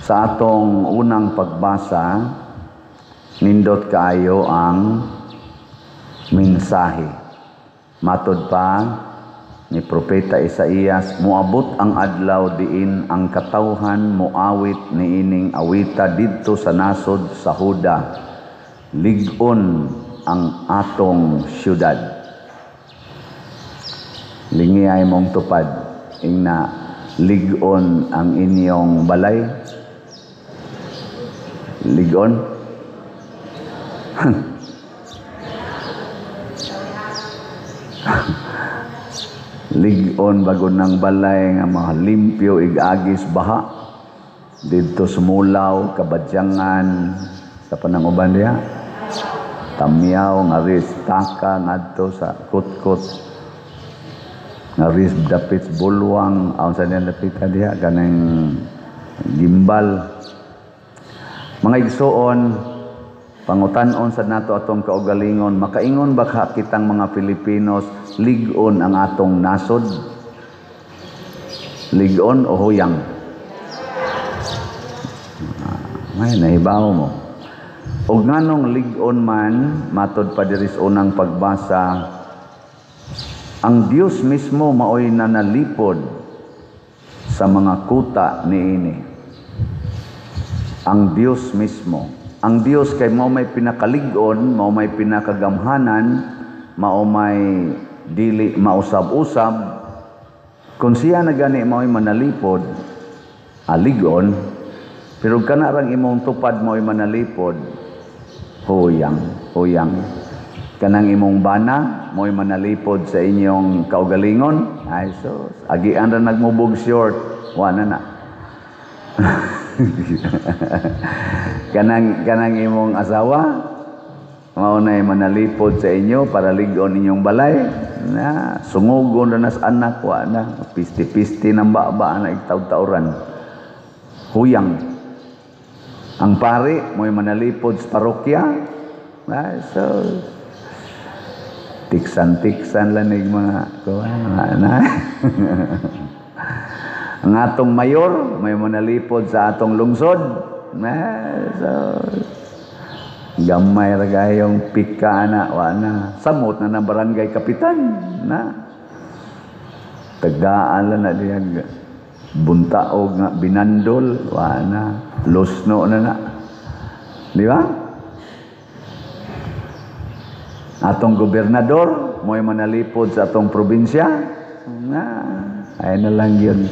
Sa atong unang pagbasa, nindot kaayo ang mensahe. Matod pa ni Propeta Isaías, moabot ang adlaw diin ang katawhan moawit niining awita didto sa nasod sa Huda. Lig-on ang atong syudad. Lingi ay mong tupad, ingna lig-on ang inyong balay. Lig-on? Lig-on bago ng balay nga mga limpyo igagis baha didto sumulaw kabadyangan sa pananguban diha Tamyaw ngaris taka ngadto sa Kutkot ngaris dapit Bulwang aon sa niya dapita diha kanang gimbal. Mga igsoon, pangutan-on sa nato atong kaugalingon, makaingon ba ka kitang mga Pilipinos lig-on ang atong nasod? Lig-on o huyang? May nahibaw mo. Og nganong lig-on man, matod pa diri sa unang pagbasa, ang Dios mismo maoy nanalipod sa mga kuta niini. Ang Dios mismo. Ang Dios kay mao may pinakalig-on, mao may pinakagamhanan, mao may dili mausab-usab. Kung siya na gani mao'y manalipod, aligon, pero kana rang imong tupad mao'y manalipod, huyang, huyang. Kanang imong bana mao'y manalipod sa inyong kaugalingon, ay sus, agian ra nagmubog short, wa na na. Kanang imong asawa mao nay manalipod sa inyo para lig-on inyong balay na sungugon na nas anak wa na pisti-pisti ng baba na igtaw-tawran. Huyang. Ang pari mo'y manalipod sa parokya. Ay, so tiksan-tiksan lanig mga kuan na. Ang atong mayor may manalipod sa atong lungsod. So, gamay ra gayong pika na wa na samot na ng barangay kapitan na tagaan lang na diyan buntaog nga binandol wa na lusno na na, di ba? Atong gobernador mo'y manalipod sa atong probinsya na ay na lang yun.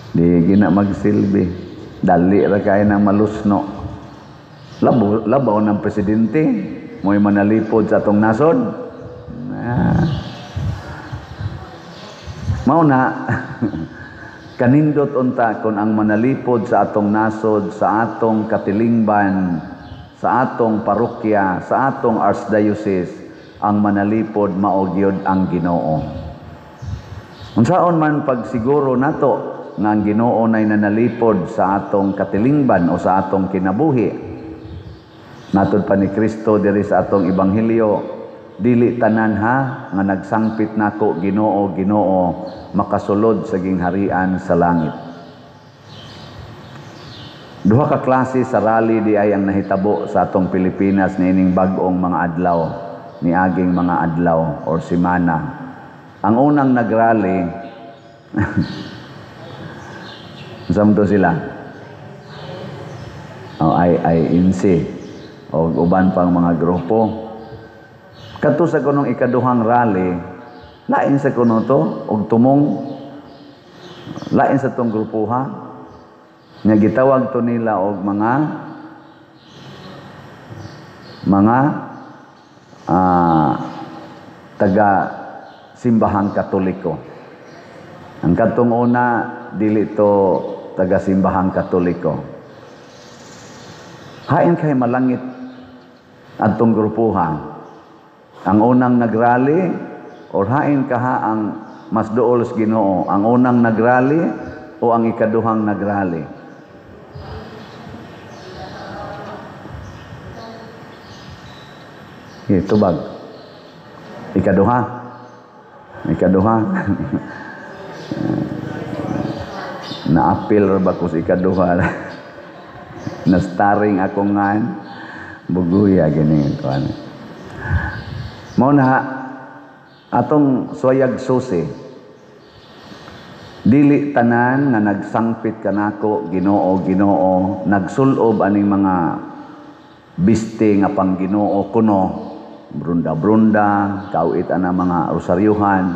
Di gina magsilbi. Dali ra kay nang malusno. Labaw ng presidente mo'y manalipod sa atong nasod. Mao na kanindot unta kon ang manalipod sa atong nasod, sa atong katilingban, sa atong parokya, sa atong archdiocese, ang manalipod mao gyud ang Ginoo. Unsaon man pagsiguro nato nga ang Ginoo nay nanalipod sa atong katilingban o sa atong kinabuhi? Natod pa ni Kristo diri sa atong ebanghelyo, dili tanan ha nga nagsangpit nako Ginoo, Ginoo makasulod sa gingharian sa langit. Duha ka klase sa rally di ay ang nahitabo sa atong Pilipinas niining bag-ong mga adlaw, niaging mga adlaw or semana. Ang unang nagrally Samto sila. O IINC o uban pang mga grupo. Kadto sa kunong ikaduhang rally, lain sa kuno to og tumong lain sa tong grupuha. Nga gitawag to nila og mga taga simbahang Katoliko. Ang kadtong una dili to taga simbahang Katoliko. Hain kay malangit adtong grupuha. Ang unang nagrally or hain kaha ang mas duol sa Ginoo, ang unang nagrally o ang ikaduhang nagrally? Tubag. Ikaduha. Ikaduha. Naapil ra ba ko sa ikaduha? Nastaring ako ngan buguya gani kuan. Mao na atong suwayag susi, dili tanan nga nagsangpit kanako, "Ginoo, Ginoo," nagsulob aning mga biste nga pang Ginoo kuno, brunda-brunda, kawit ana mga rosaryuhan,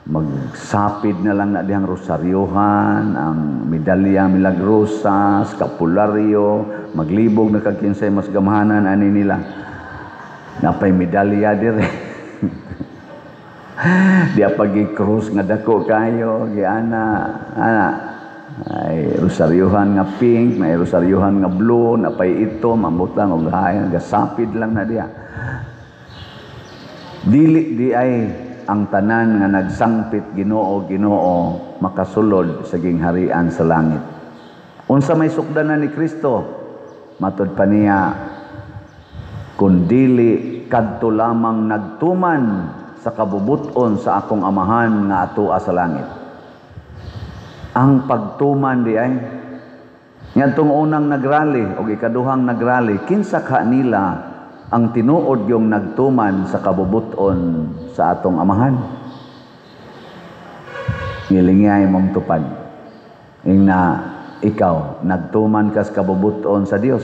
magsapid na lang na dihang rosaryuhan, ang medalya milagrosa, skapularyo, maglibog na kag kinsay mas gamhanan ani nila. Napay medalya dire. Di pa krus nga dako kayo, giana, ana. Ay rosaryuhan nga pink, may rosaryuhan nga blue, napay ito, mambutang og hay, gasapid lang na diya. Dili di ay ang tanan nga nagsangpit, "Ginoo, Ginoo," makasulod sa gingharian sa langit. Unsa may sukdanan ni Kristo? Matod pa niya, kun dili kadto lamang nagtuman sa kabubuton sa akong Amahan nga atoa sa langit. Ang pagtuman di ay ngadtong unang nagrally o ikaduhang nagrally, kinsa ka nila ang tinuod yung nagtuman sa kabubuton sa atong Amahan? Ngilingay mong tupad. Ing na ikaw, nagtuman kas kabubuton sa Dios.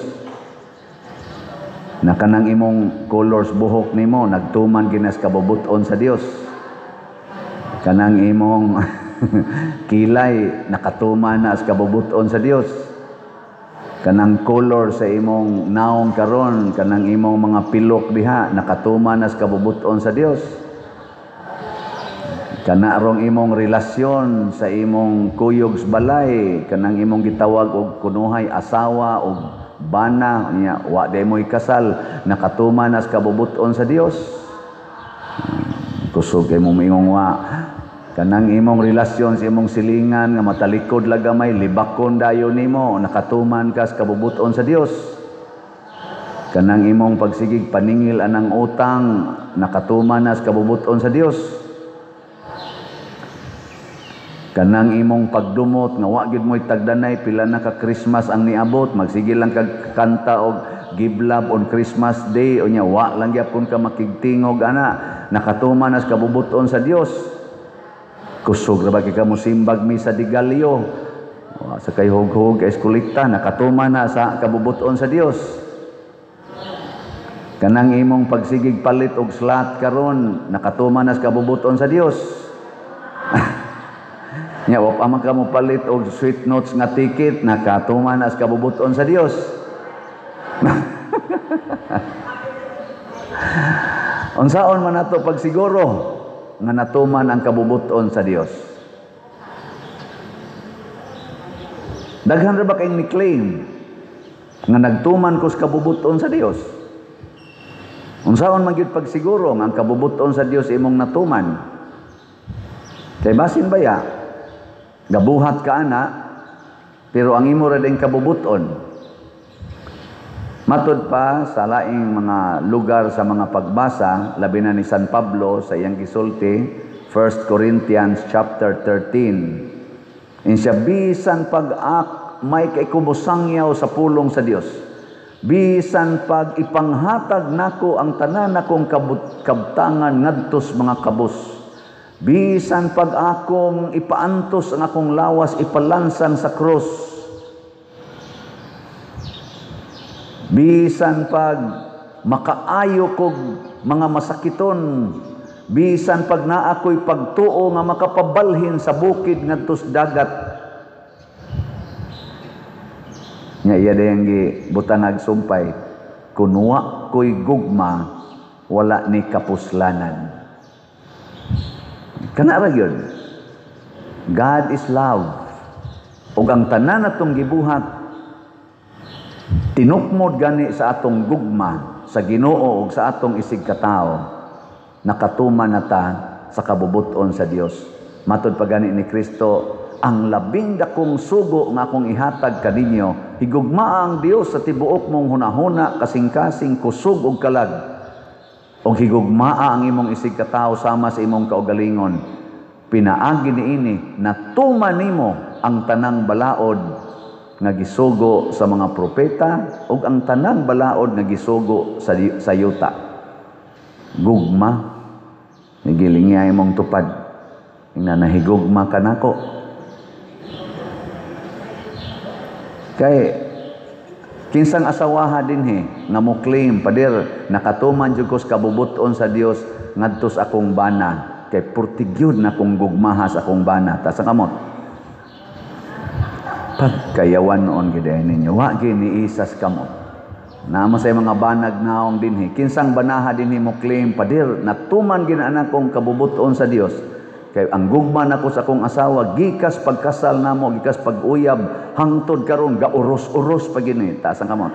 Na kanang imong colors buhok nimo nagtuman ginas kabubuton sa Dios. Kanang imong kilay nakatuman na as kabubuton sa Dios. Kanang color sa imong naong karon, kanang imong mga pilok diha nakatuman na sa kabubuton sa Dios. Kana rong imong relasyon sa imong kuyog sa balay, kanang imong gitawag og kunuhay asawa og bana niya, wa day mo'y kasal, nakatuman na sa kabubuton sa Dios. Kusog kay mo moingon wa. Kanang imong relasyon sa imong silingan nga matalikod lang gamay, libakon dayon nimo, nakatuman ka sa kabubuton sa Dios. Kanang imong pagsigig paningil anang utang, nakatuman na sa kabubuton sa Dios. Kanang imong pagdumot nga wa gyud mo'y tagdanay pila na ka Christmas ang niabot, magsige lang kag kanta og give love on Christmas Day, unya wa lang gyapon ka makigtingog ana, nakatuman na sa kabubuton sa Dios. Kusog ra ba kay ka mosimbag misa de gallo, wa sa kay hug-hug kay eskolekta, nakatuman na sa kabubuton sa Dios. Kanang imong pagsigig palit og slot karon, nakatuman na sa kabubuton sa Dios. Nya wa pa man ka mo palit og sweet notes nga ticket, nakatuman na sa kabubuton sa Dios. Unsaon man nato pagsiguro nga natuman ang kabubuton sa Dios? Daghan ra ba kayong ni-claim nga nagtuman ko sa kabubuton sa Dios? Unsaon man gyud pagsiguro nga ang kabubuton sa Dios imong natuman? Kay basin baya gabuhat ka ana, pero ang imo ra din kabubuton. Matod pa sa laing mga lugar sa mga pagbasa, labi na ni San Pablo sa iyang gisulti, 1 Corinthians chapter 13. Insya bisan pag-ak may kaikubosangyaw sa pulong sa Dios. Bisan pag ipanghatag nako ang tanan nakong kabtangan ngadtos mga kabus. Bisan pag akong ipaantos ang akong lawas ipalansang sa krus. Bisan pag makaayo kog mga masakiton, bisan pag naa ko'y pagtuo nga makapabalhin sa bukid ngadtos dagat. Nga iya dayang gibutangag sumpay, kunwa ko'y gugma, wala ni kapuslanan. Kana ra gyud. God is love. Ug ang tanan natong gibuhat tinukmod gani sa atong gugma sa Ginoo ug sa atong isig katawo, nakatuman na ta sa kabubuton sa Dios. Matod pa gani ni Kristo, ang labing dakong sugo nga akong ihatag kaninyo, higugmaa ang Dios sa tibuok mong hunahuna, kasing-kasing, kusog ug kalag. Ug higugmaa ang imong isig katawo sama sa imong kaugalingon. Pinaagi niini natuman nimo ang tanang balaod nga gisugo sa mga propeta ug ang tanang balaod nga gisugo sa yuta. Gugma nigilingya imong tupad, ingna nahigugma kanako. Kay kinsang asawaha dinhi nga mo claim, "Pader, nakatuman jud ko sa kabubut-on sa Dios ngadto sa akong bana kay purtigyod na kong gugmaha sa akong bana"? Ta sa kamot. Pagkayawan noon gid ninyo, wa gini isas kamot. Naamo sa mga banag naong dinhi, kinsang banaha dinhi mo claim, "Pader, natuman gid ana akong kabubut-on sa Dios kay ang gugma nako sa akong asawa gikas pagkasal namo, gikas pag-uyab hangtod karon gauros-uros pa gini"? Taas ang kamot.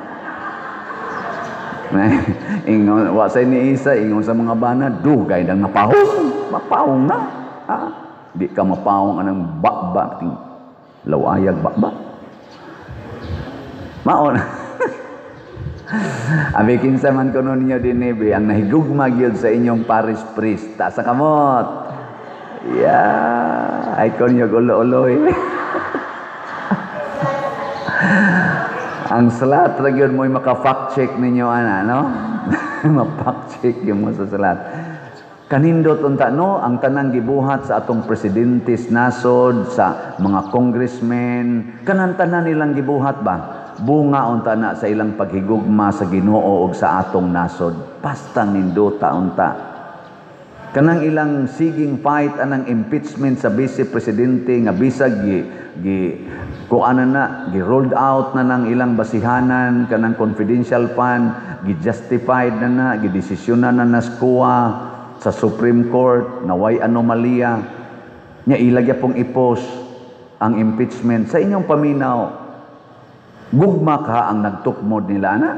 Ingon wa say ni isa, ingon sa mga bana, dugay nang napahong, mapahong na. Ha? Di ka mapahong anang bakba ting lawayag bakba. Maon. Abi kinsa man kuno ninyo dinhi ang nahigugma gyud sa inyong parish priest? Taas ang kamot. Yeah, ay kon yo ulo-uloy. Ang salat ra gyud mo'y maka-fact check ninyo ana, no? Ma-fact check yung mo sa salat. Kanindot unta, no, ang tanang gibuhat sa atong presidente sa nasod, sa mga congressmen, kanang tanan nilang gibuhat ba? Bunga unta na sa ilang paghigugma sa Ginoo ug sa atong nasod. Basta nindota unta. Kanang ilang siging fight anang impeachment sa vice presidente nga bisag gi kuanan na, gi rolled out na nang ilang basihanan kanang confidential fund, gi justified na na, gi desisyonan na naskuwa sa Supreme Court na way anomalya nya ilagya pong ipos ang impeachment. Sa inyong paminaw, gugma ka ang nagtukmod nila ana?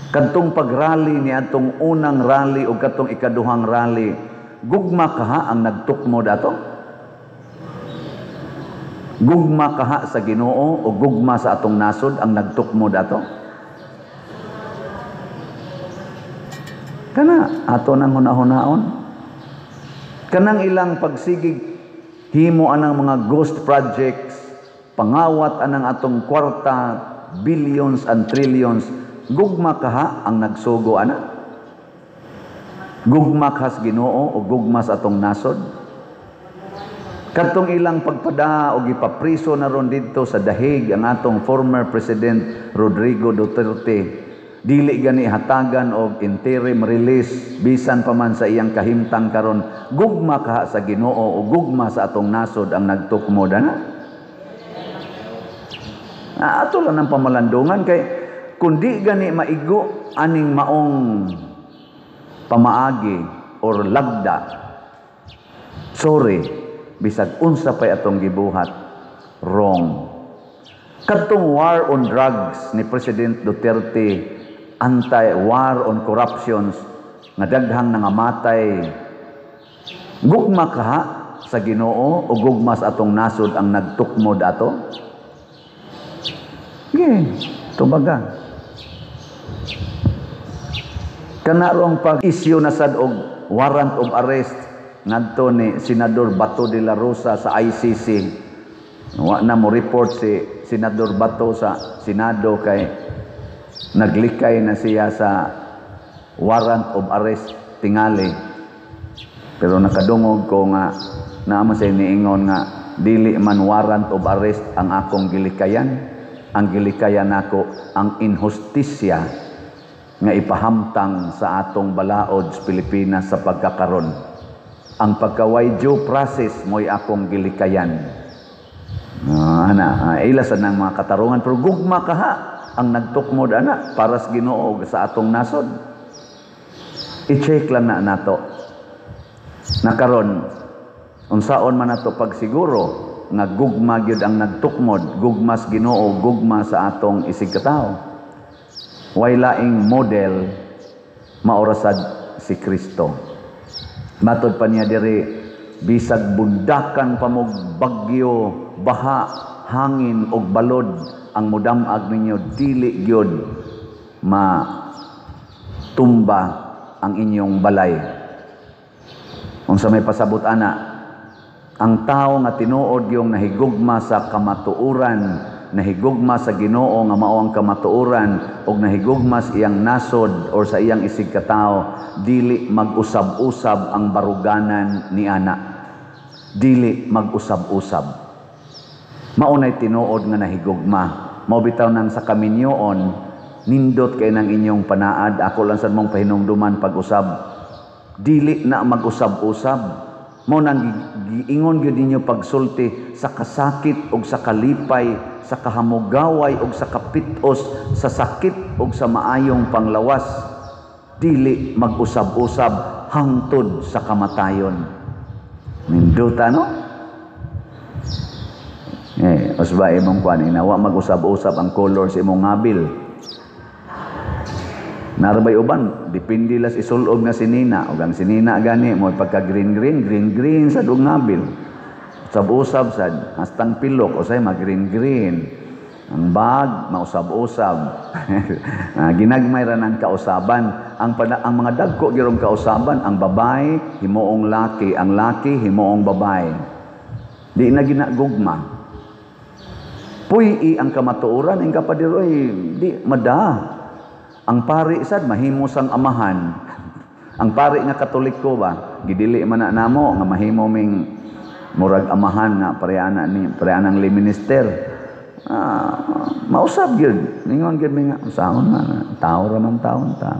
Kadtong pagrally ni atong unang rally o katong ikaduhang rally, gugma kaha ang nagtukmod ato? Gugma kaha sa Ginoo o gugma sa atong nasod ang nagtukmod ato? Kana ato nang hunahunaon. Kanang ilang pagsigig himo anang mga ghost projects, pangawat anang atong kwarta, billions and trillions, gugma kaha ang nagsugo ana? Gugma ka sa Ginoo o gugma sa atong nasod? Kadtong ilang pagpada o gipapriso na ron didto sa Dahig ang atong former President Rodrigo Duterte, dili gani hatagan og interim release bisan pa man sa iyang kahimtang karon, gugma kaha sa Ginoo o gugma sa atong nasod ang nagtukmod ana? Ato lang ang pamalandungan kay kundi gani maigo aning maong pamaagi or lagda, sorry, bisag unsa pay atong gibuhat, wrong. Kadtong war on drugs ni President Duterte, anti-war on corruptions, nga daghang nangamatay, gugma kaha sa Ginoo o gugma sa atong nasod ang nagtukmod ato? Okay, tubaga. Kanarong pag-issue na sad og warrant of arrest ngadto ni Senador Bato de la Rosa sa ICC. Wa na mo report si Senador Bato sa Senado kay naglikay na siya sa warrant of arrest tingali. Pero nakadungog ko nga naama sa niingon nga dili man warrant of arrest ang akong gilikayan. Ang gilikayan nako ang inhustisya nga ipahamtang sa atong balaod sa Pilipinas sa pagkakaron. Ang pagkaway due process mo'y akong gilikayan. Ana, ila sa nang mga katarungan, pero gugma kaha ang nagtukmod ana para sa Ginoo sa atong nasod. I-check lang na nato. Nakaron unsaon man nato pagsiguro nga gugma gyud ang nagtukmod, gugma sa Ginoo, gugma sa atong isig katawo. Way laing model maorasad si Kristo. Matod pa niya diri, bisag bundakan pa mog bagyo, baha, hangin og balod ang mudamag ninyo, dili gyud matumba ang inyong balay. Unsa may pasabot ana? Ang tao nga tinuod yung nahigugma sa kamatuoran, nahigugma sa Ginoo nga mao ang kamatuoran, ug nahigugma sa iyang nasod or sa iyang isigkatao, dili mag-usab-usab ang baruganan ni ana. Dili mag-usab-usab. Maunay tinuod nga nahigugma. Mao bitaw nang sa kaminyoon, nindot kay nang inyong panaad. Ako lang sad mong pahinumduman pag-usab. Dili na mag-usab-usab. Mo nang giingon gyud ninyo pagsulti sa kasakit ug sa kalipay, sa kahamugaway ug sa kapitos, sa sakit ug sa maayong panglawas. Dili mag-usab-usab hangtod sa kamatayon. Ninduta, no? Eh, usba imong kuan ina, wa mag-usab-usab ang color sa imong ngabil. Narabay uban, depende las isulob nga sinina. Ug ang sinina gani mo pagka green green, green green sa dug ngabil. Usab-usab sad, hastang pilok usay mag green green. Ang bag mausab-usab. Ginagmay ra ng kausaban. Ang mga dagko girong kausaban, ang babae himuong laki, ang laki himuong babae. Di na ginagugma. Puy-i ang kamatuoran ang kapadiroy, di mada. Ang pari sad mahimo sang amahan. Ang pari nga Katoliko ba, gidili man na namo nga mahimo ming murag amahan nga pareana ni pareanang li minister. Mausab gyud. Ningon gyud mi nga usaon man, tao ra man taon ta.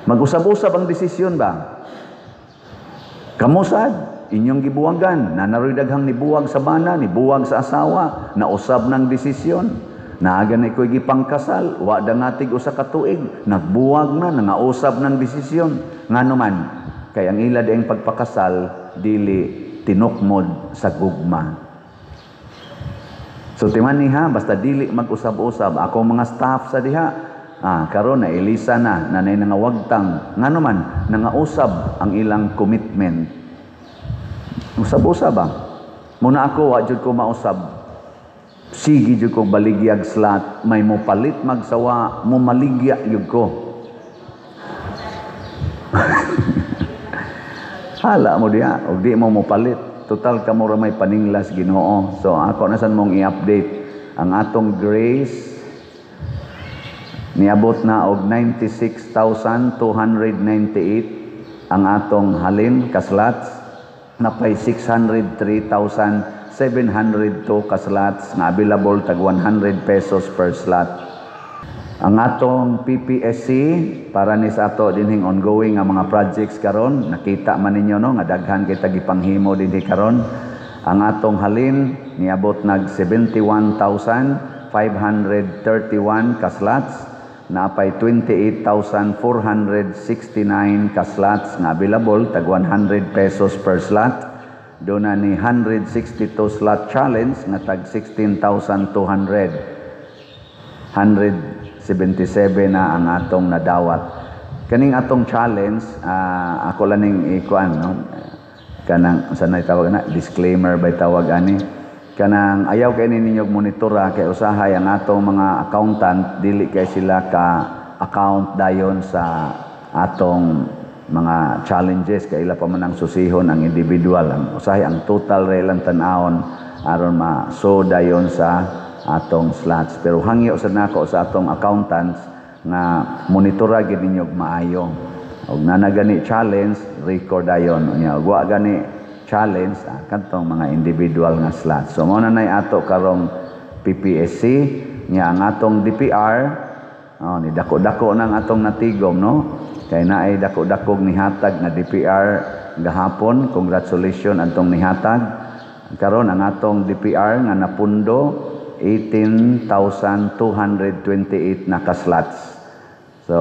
Mag-usab-usab ang desisyon ba? Kamo sad inyong gibuwagan, nanaroy daghang nibuwag sa bana, nibuwag sa asawa, nausab ng desisyon. Naaga na iko'y gipangkasal, wa da ngatig usa ka tuig, nagbuwag na, nangausab ng desisyon. Ngano man, kay ang ila dieng pagpakasal, dili tinukmod sa gugma. So timan niha, basta dili mag-usab-usab, ako mga staff sa diha, karon na elisa na, nanay nangawagtang, ngano man, nangausab ang ilang commitment. Usab-usab ba? Muna ako, wa jud ko mausab. Sige jud ko baligyag slot, may mo palit magsawa, mo maligya jud ko. Hala mo diha, og di mo mopalit. Total kamo ra may paninglas Ginoo. So ako na san mong i-update ang atong grace niabot na og 96,298 ang atong halin ka slots, napay 603,702 ka slots nga available tag 100 pesos per slot. Ang atong PPSC para ni sa ato dinhing ongoing nga mga projects karon, nakita man ninyo no nga daghan kita gipanghimo dinhi karon. Ang atong halin niabot nag 71,531 ka slots, naapay 28,469 ka slots nga available tag 100 pesos per slot. Doon na ni 162 slot challenge nga tag 16,200. 177 na ang atong nadawat. Kaning atong challenge, ako lang ning ikuan, no? Kanang sanay tawag na disclaimer by tawag ani. Kanang ayaw kay ninyo monitora kay usahay ang atong mga accountant dili kay sila ka account dayon sa atong mga challenges kay ila pa man ang susihon ang individual. Ang usahay ang total ra ilang tan-awon aron ma-so dayon sa atong slots. Pero hangyo sad nako sa atong accountants nga monitora gid ninyo maayo. Og nana gani challenge record dayon, unya og wa gani challenge kadtong mga individual nga slots. So mo na nay ato karong PPSC nya ang atong DPR, oh, ni dako-dako nang atong natigom no. Kay naay dako-dakog nihatag nga DPR gahapon, congratulations antong nihatag. Karon ang atong DPR nga napundo 18,228 na ka-slots. So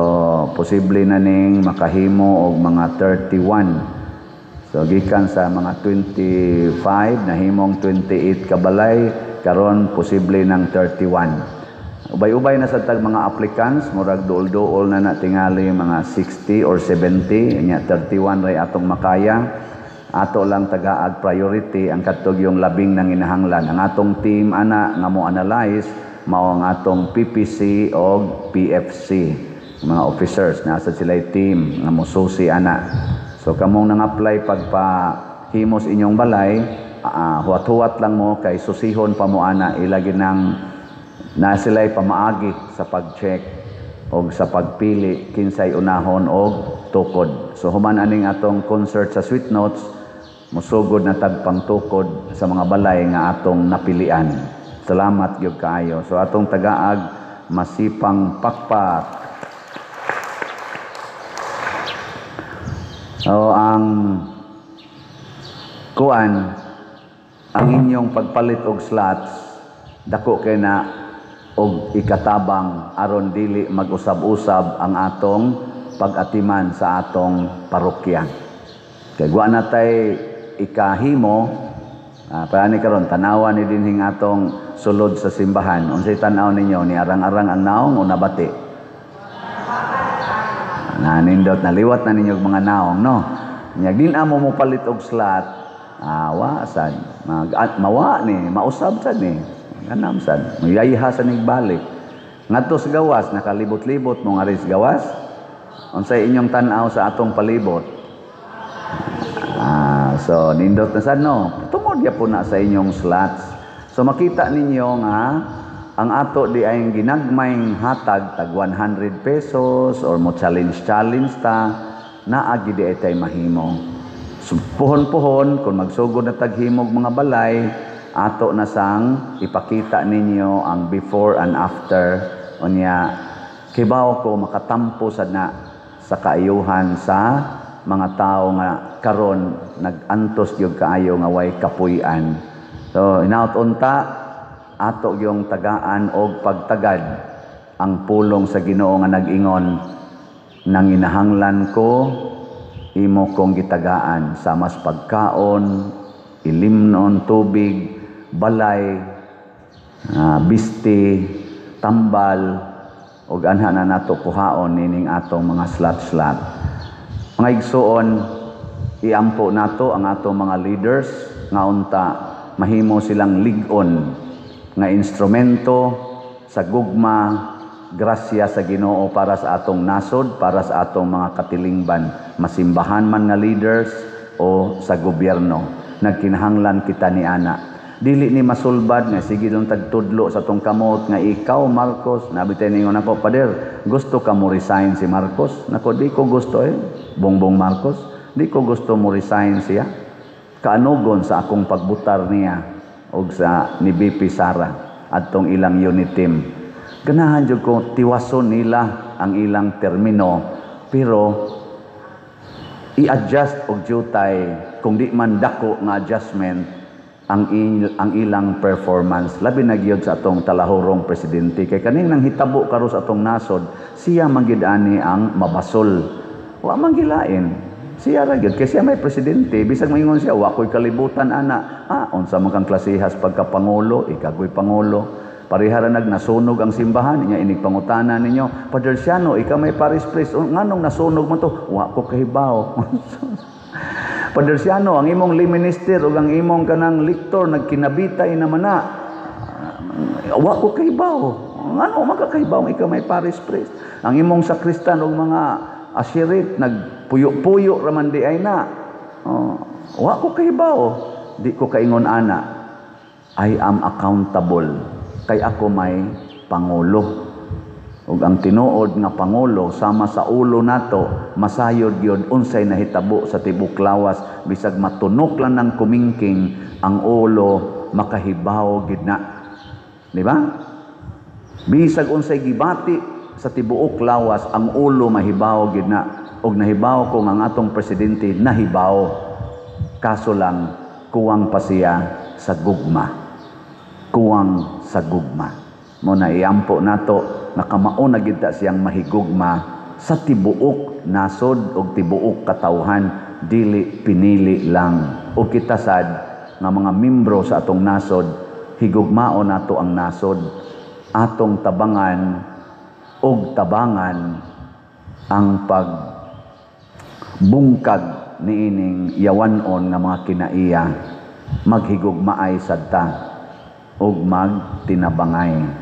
posible na ning makahimo og mga 31. So gikan sa mga 25 nahimong 28 kabalay, karon posible nang 31. Ubay-ubay na sa tag mga applicants, murag duol-duol na na tingali mga 60 or 70, nya 31 ray atong makaya. Ato lang tagaag priority ang katog yung labing nang inahanglan. Ang atong team ana nga mo analyze mao ang atong PPC og PFC, mga officers nasa sila team nga mosusi ana. So kamong nang apply pagpa himos inyong balay, huwat-huwat lang mo kay susihon pa mo ana ilagi nang na sila'y pamaagi sa pag-check og sa pagpili kinsay unahon og tukod. So human aning atong concert sa Sweet Notes, musugod na tag pangtukod sa mga balay nga atong napilian. Salamat gyud kaayo. So atong tagaag masipang pakpak. So ang kuan, ang inyong pagpalit og slots dako kay na og ikatabang aron dili mag-usab-usab ang atong pag-atiman sa atong parokya. Kay wa na tay ikahimo, para ni karon tanawa ni dinhing atong sulod sa simbahan. Unsay tan-aw ninyo, ni arang-arang ang naong o nabati? Nanindot, naliwat na ninyo mga naong, no? Nya din amo mo palit og slot, wa sad, mawa ni, mausab sad ni. Ganam sad, mayayha sa nigbalik. Ngadto sa gawas, nakalibot-libot mo nga rin sa gawas. Unsay inyong tan-aw sa atong palibot? So nindot na sad, no? Tungod ya po na sa inyong slots. So makita ninyo nga ang ato di ay ginagmayng hatag tag 100 pesos or mo challenge challenge ta, naagi di ay tay mahimo. So, puhon-puhon kung magsugod na taghimog mga balay, ato na sang ipakita ninyo ang before and after. Unya kibaw ko makatampo sad na sa kaayuhan sa mga tao nga karon nag-antos gyud kaayo nga way kapuy-an. So hinaut unta ato gyung tagaan og pagtagad ang pulong sa Ginoo nga nag-ingon, nanginahanglan ko imo kong gitagaan sa mas pagkaon, ilimnon, tubig, balay, bisti, tambal, ug anha na nato kuhaon nining atong mga slot-slot. Mga igsuon, iampo nato ang atong mga leaders nga unta mahimo silang lig-on nga instrumento sa gugma, grasya sa Ginoo para sa atong nasod, para sa atong mga katilingban, masimbahan man nga leaders o sa gobyerno. Nagkinahanglan kita ni ana. Dili ni masulbad nga sige lang tagtudlo sa tong kamot nga ikaw Marcos, nabitay ningon ako, Pader, gusto ka mo resign si Marcos? Nako, di ko gusto Bongbong Marcos, di ko gusto mo resign siya. Kaanugon sa akong pagbutar niya og sa ni BP Sara adtong ilang unit team. Ganahan jud ko tiwason nila ang ilang termino, pero i-adjust og jutay kung di man dako nga adjustment ang ilang performance. Labi na gyud sa atong talahurong presidente kay kaning nang hitabo karon sa atong nasod, siya man gyud ani ang mabasol. Wa man gilain. Siya ra gyud kay siya may presidente, bisag moingon siya wa koy kalibutan ana. Unsa man kang klasehas pagka pangulo, ikagoy pangulo. Pareha ra nasunog ang simbahan, inya inig pangutana ninyo, Padre Siano, ikaw may parish priest, nganong nasunog man to? Wa ko kahibaw. Padre Siano, ang imong lay minister ug ang imong kanang lector nagkinabitay naman na. Wa ko kahibaw. Ngano makakahibaw ikaw may parish priest? Ang imong sakristan ug mga ashirit nagpuyo-puyo ra man di ay na. Wa ko kahibaw. Di ko kaingon ana. I am accountable kay ako may pangulo. Ug ang tinuod nga pangulo sama sa ulo nato, masayod gyud unsay nahitabo sa tibok lawas, bisag matunok lang ng kumingking ang ulo, makahibaw gid na. Di ba? Bisag unsay gibati sa tibuok lawas, ang ulo mahibaw gid na. Ug nahibaw ko nga ang atong presidente nahibaw. Kaso lang kuwang pa siya sa gugma. Kuwang sa gugma. Mo na iampo nato nga kamao na gid ta siyang mahigugma sa tibuok nasod og tibuok katawhan, dili pinili lang. O kita sad nga mga membro sa atong nasod, higugmao nato ang nasod, atong tabangan og tabangan ang pagbungkag niining yawanon nga mga kinaiya, maghigugmaay sad ta og magtinabangay.